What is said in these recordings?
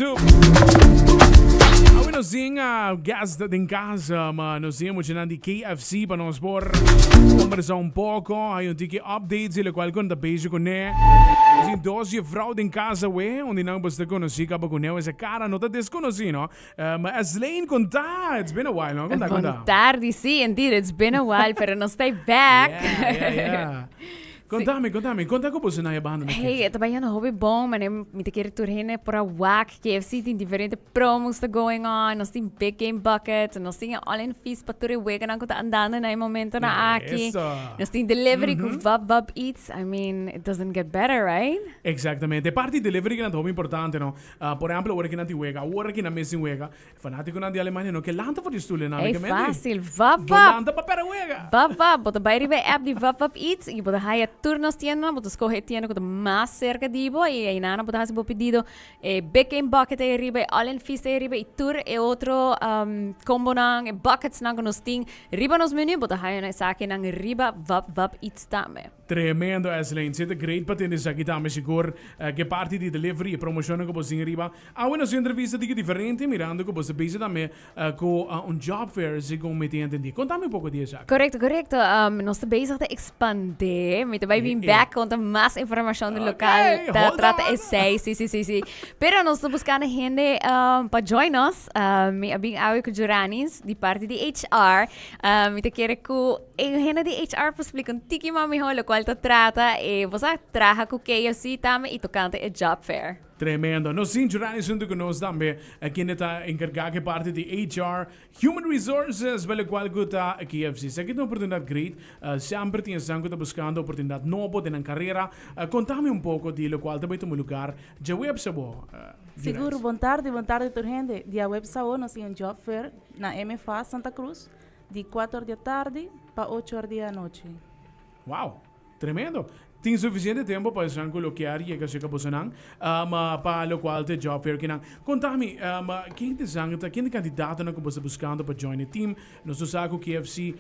Awe nos tin guest den casa, ma nos tin muchanan di KFC pa nos por conversa un poco. Hay un tiki updates y locual con ta bezig cune. Nos tin dos juffrouw den casa awe, un di nan boso ta conoci caba cune, esa cara no ta desconoci, no? Ma Eslane, con ta? It's been a while, no? Con ta, con ta? Bon tardi, sí, indeed, it's been a while, pero nos ta back. Yeah. Contame, contame, conta cu boso na e banda na Hey, KFC. e ta bayendo hopi bon, mane mi ta kere tur hende por a wak KFC tin diferente promos ta going on, nos tin big game buckets, nos tin e all in feast pa tur e weganan cu ta andando na e momentonan aki. Eso. Nos tin delivery cu Vap Vap Eats, I mean, it doesn't get better, right? Exactamente. E parti delivery kinan ta hopi importante, no? Ah, por ehemplo, ora kinan tin wega, awor kinan mes tin wega, Fanaticonan di Alemania no ke lanta for di stoel en Ey, ke menti. fácil. Vap, Bo vap. lanta pa pera wega. Vap, vap. Bo ta bai riba e app di Vap Vap Eats y bo ta haya tur nos tiendanan. Bo ta scoge e tienda cu ta mas cerca di bo y eynan bo ta haci bo pedido. E Big Game Bucket ey riba, e All In Feast ey riba y tur e otro combonan, e bucketsnan cu nos tin riba nos menu, bo ta haya nan esakinan riba Vap Vap Eats tambe. Tremendo Eslane, si ta great pa tende esaki tambe sigur ke parti di delivery e promocionnan cu bo tin riba. Awe nos entrevista diki diferente mirando cu bo ta bezig tambe cu un job fair segun mi tin entendi. Contami un poco di esaki. Correcto, correcto. Nos ta bezig ta expande. Mi ta bay bin back conta mas informacion di local ta hold trata on. esey. Si, si, si, si. Pero nos ta buscando hende pa join nos. Mi a bin awe cu Juranis di parti di HR. Mi ta kere cu E hende di HR por splika un tiki mas mihó lokual ta trata e bo sa traha ku KFC tambe i tokante e job fair. Tremendo. Nos tin Jurani huntu ku nos tambe, kende ta enkargá ku e parti di HR, Human Resources, pa lokual ku ta KFC. Esaki ta un oportunidat great. Semper tin esnan ku ta buskando oportunidat nobo den nan karera. Kontami un poko di lokual ta bai tuma lugar djaweps abo, Juranis. Sigur. Bon tardi, bon tardi tur hende. Diaweps awo nos tin un job fair na MFA Santa Cruz. Di cuater di atardi pa ocho or di anochi. Wow! Tremendo! Tin suficiente tempo pa esnan cu lo kier yega cerca bosonan pa locual ta e job fair kinan. Conta mi, ken ta esnan ta, ken ta e candidatonan cu bo sta buscando pa join e team? Nos no sa cu KFC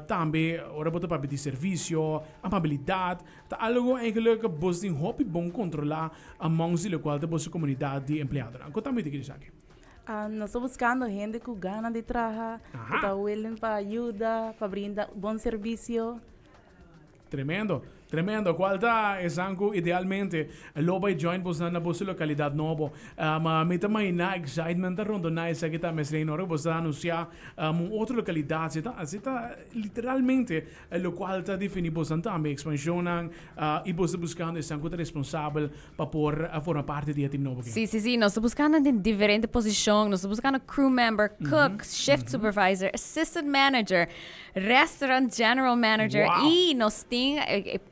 tambe ora bo ta papia di servicio, amabilidad, ta algo eigenlijk bos tin hopi bon controla amongst di locual ta boso comunidad di empleadonan. Conta mi di esaki. Nos ta buscando hende cu gana di traha, cu ta willing pa yuda, pa brinda bon servicio. Tremendo, tremendo. Cual ta esan cu idealmente lo bay join bosnan na boso localidad nobo? Ma mi ta imagina excitement ta rondona esaki ta mes ora cu boso ta anuncia un otro localidad. Si ta, si ta literalmente locual ta defini bosnan tambe, expansionnan y boso ta buscando esan cu ta responsabel pa por forma parti di e team nobo aki. Sí, sí, sí. Nos ta buscando den diferente posicion. Nos ta buscando crew member, cook, shift supervisor, assistant manager, restaurant general manager. Y nos tin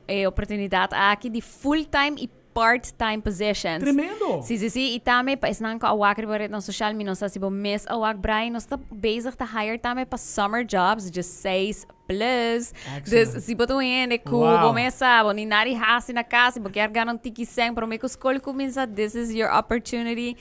e oportunidad aki di full time y part time positions. Tremendo! Sí, sí, sí. Y tambe pa esnan cu a wak riba rednan social, mi no sa si bo mes a wak, Brian, nos ta bezig ta hire tambe pa summer jobs, dje seis plus. Dus si bo ta un hende ku bo mes sa, bo ni nada di hasi na kas, bo kier gana un tiki sèn promé ku skol kuminsá, this is your opportunity.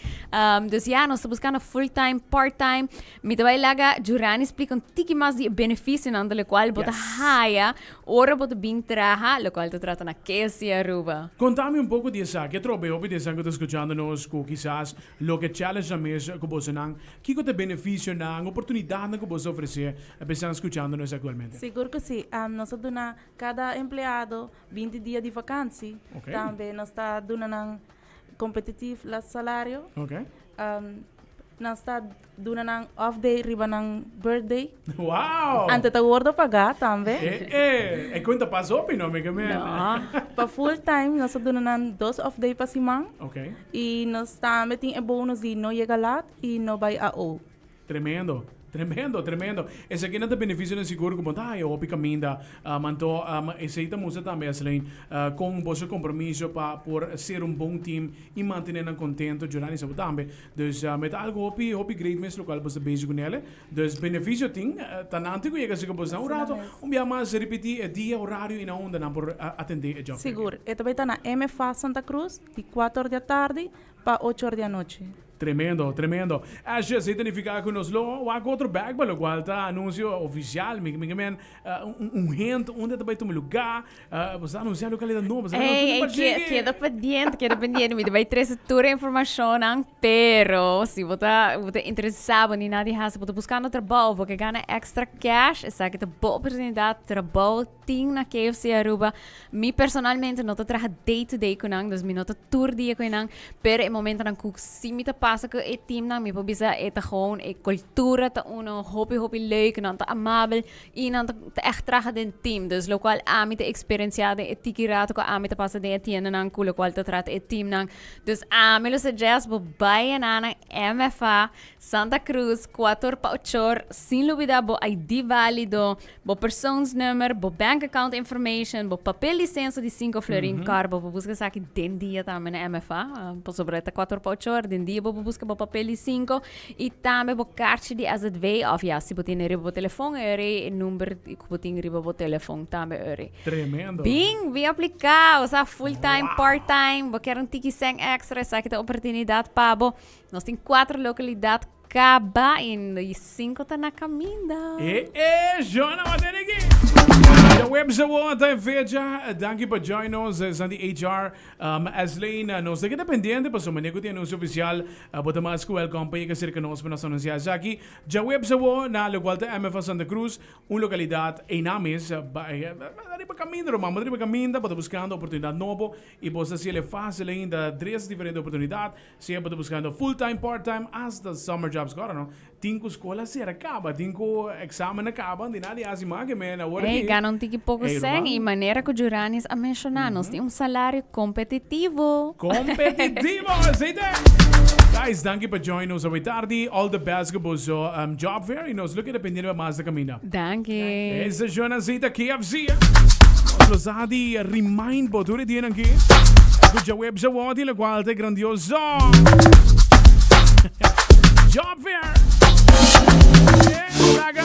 Dus ya, nos ta buskando full time, part time. Mi ta bai laga Jurani splika un tiki mas di e benefisionan di lokual bo ta haya ora bo ta bin traha, lokual ta trata na KFC Aruba. Kontami un poko di esaki. Atrobe hopi di esnan ku ta skuchando nos ku kisas loke challenge nan mes ku bosonan. Kiko ta e benefisionan, oportunidatnan ku boso ta ofresé pa esnan skuchando nos aktualmente? Sigur ku si. Nos ta duna kada empleado 20 dia di vakansi. Tambe nos ta duna nan kompetitief la salario. Nos ta duna nan off day riba nan birthday. Wow! Ante ta wordo pagá tambe. E e, e kuenta pas hopi no, mi ke meen. No. Pa full time nos ta duna nan dos off day pa siman. I nos tambe tin e bonus di no yega laat i no bai AO. Tremendo, tremendo, tremendo. Esakinan ta beneficionan sigur cu bo ta haya hopi caminda. Anto esey ta mustra tambe, Aslein, con boso compromiso pa por ser un bon team y mantene nan contento. Giovanni sa bo tambe. Dus me ta algo hopi, hopi great mes locual bo ta bezig cu nele. Dus beneficio tin, ta nan tin cu yega si cu bo un rato. Un bia mas ripiti e dia, horario y na unda nan por atende e job fair. Sigur. E ta bay ta na MFA Santa Cruz di cuater di atardi pa ocho or di anochi. Tremendo, tremendo. Asha, esei ta nifiká ku nos lo wak otro bèk pa lokual ta anunsio ofisial. Mi mi ke men un un hint unda ta bai tuma lugá. Bo sa anunsiá lokalidat nobo. Sa Ey, ey, ke keda pendiente, keda pendiente. Mi ta bai trese tur e informashonnan, pero si bo ta bo ta interesá, bo ni nada di hasi, bo ta buskando trabou, bo ke gana extra cash, esaki ta bo oportunidat. Trabou tin na KFC Aruba. Mi personalmente no ta traha day to day ku nan, dus mi no ta tur dia ku e nan, pero e momentonan ku si mi ta pasa ku e teamnan, mi por bisa e ta gewoon e kultura ta uno hopi hopi leuk, nan ta amabel i nan ta ta ègt traha den team. Dus lokual ami ta eksperensiá den e tiki rato ku ami ta pasa den e tiendanan ku lokual ta trata e teamnan. Dus ami lo suggest bo bai e nan MFA Santa Cruz, kuator pa ochor, sin lubida bo ID válido, Bo persoonsnummer, bo bank account information, bo papel licensa di 5 florin mm -hmm. Kar, bo por busca esaki den dia tambe na MFA. Uh, pasobra ta 4 pa 8 or, den dia bo por busca bo papel di 5 y tambe bo kaartje di AZV of ja, si bo tiene riba bo telefon, ere e number ku bo tin riba bo telefon tambe ere. Tremendo. Bin, bin aplica, o sea, full time, wow. part time, bo kier un tiki cent extra, esaki ta oportunidad pa bo. Nos tin cuatro localidad Caba y cinco ta na caminda. E e Jona wat den aki. De web se wo ta en fecha. Danki pa join nos esnan di HR. Um, Eslane, nos ta keda pendiente pasobra manera ku tin anuncio oficial bo ta mas ku welcome pa yega serka nos pa nos anuncia esaki. Djaweps awo na lokual ta MFA Santa Cruz, un lokalidat einan mes riba kaminda ruman, bo ta riba kaminda, bo ta buskando oportunidat nobo i bo sa si el e fásil ainda tres diferente oportunidat. Sea bo ta buscando full time, part time, hasta summer jobs gora no. Tin cu scola a cera caba, tin cu examen a caba, di nada haci mas que men awor Ey, gana un tiki poco Ey, cen ruman. y manera cu Juranis a menciona, nos tin un salario competitivo. Competitivo, así ta! Guys, danki pa join nos awe tardi. All the best cu boso job fair y nos lo keda pendiente pa mas ta caminda. Danki. Esa Jonas Zita KFC. Nos lo sa di remind bo tur e dianan aki. Ku djaweps awor tin lokual ta grandioso. Job fair. Eh, raga.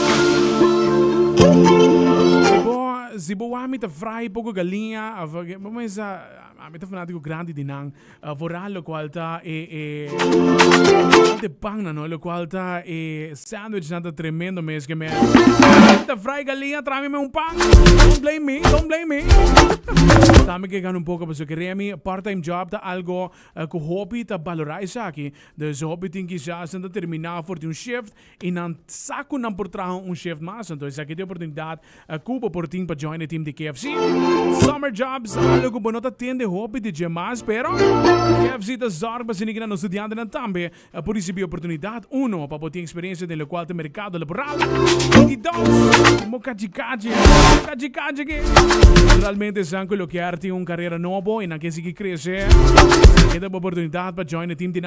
Si bo, si bo wak mi ta fry poko galiña, of, bo mesa, ami ta fanatico grandi di nan. Vooral locual ta e e locual ta e pannan no, locual ta e sandwichnan ta tremendo mes ke men. Ta fry galiña traha mi un pan. Don't blame me, don't blame me. Tambe ke gana un poco pasobra kere mi part time job ta algo ku hopi ta balora esaki. Dus hopi tin kisas nan ta termina for di un shift i nan sa ku nan por traha un shift mas. Anto esaki ta e oportunidat Ku bo por tin pa join e team di KFC. Summer jobs, algo ku bo no ta tende hopi di dje mas, pero KFC ta zorg pa asina ki nan nos studiantenan tambe por risibi oportunidat, uno, pa bo tin eksperensia den lokual ta merkado laboral, i di dos, bo kachi kachi, bo kachi kachi aki. Naturalmente esnan ku lo kier tin un karera nobo i nan ke sigui krese, e ta bo oportunidat pa join e team di.